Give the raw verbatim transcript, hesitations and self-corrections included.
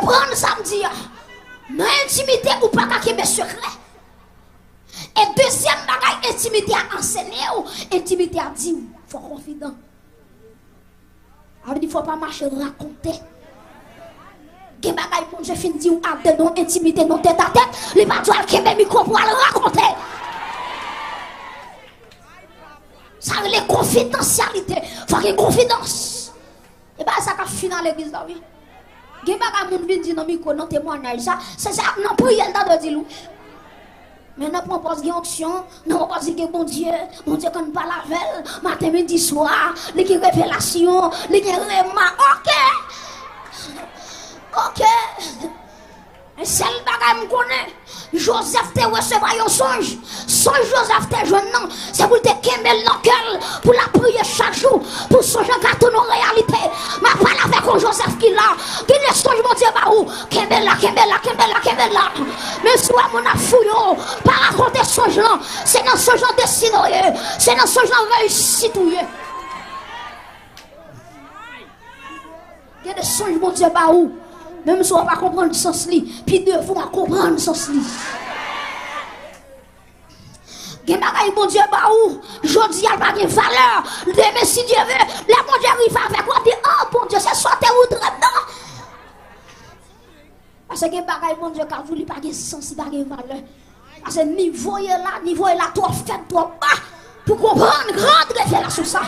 Konprann sa m di a. Nan entimite, ou pa ka kenbe sekrè. E dezyèm bagay, entimite a ansenye w, entimite a di w, fò konfidan. Sa vle di fò pa mache rakonte. Gen bagay Bondye fin di w adedan, entimite, nan tèt a tèt, li pa di w al kenbe mikwo pou al rakonte. Sa rele konfidansyalite. Fò gen konfidans. E pa sa k ap fin nan legliz la, wi. Gen bagay moun vin di nan mikwo, nan temwayaj sa, se sa nan priyè l ta dwe di l, wi. Men nan pran pòz gen onksyon, nan pran pòz li gen Bondye, Bondye konn pale avè l, maten, midi, swa, li gen revelasyon, li gen rema, oke. Oke. Men sèl bagay m konnen, Jozèf te resevwa yon sonj. Sonj Jozèf te jwenn nan, se pou l te kenbe l nan kè l, pou l ap priye chak jou, pou sonj lan ka tounen yon reyalite. M ap pale avèk yon Jozèf ki la. Gen de sonj Bondye ba ou, kenbe la, kenbe la, kenbe la, kenbe la. Men si w wè moun ap fouye w, pa rakonte sonj lan. Se nan sonj lan destine w ye. Se nan sonj lan reyisit ou ye. Gen de sonj Bondye ba ou, menm si w pa konprann sans li, pi devan w a konprann sans li. Gen bagay Bondye ba ou, jodi a l pa gen valè. Demen, si Dye ve, lè Bondye rive avèk ou, w ap di, "Oh, Bondye, se sa w te montre m nan." Paske gen bagay Bondye ka di w, li pa gen sans, li pa gen valè. Paske nivo w ye la, nivo w ye la twò fèb, twò ba pou konprann gran revelasyon sa.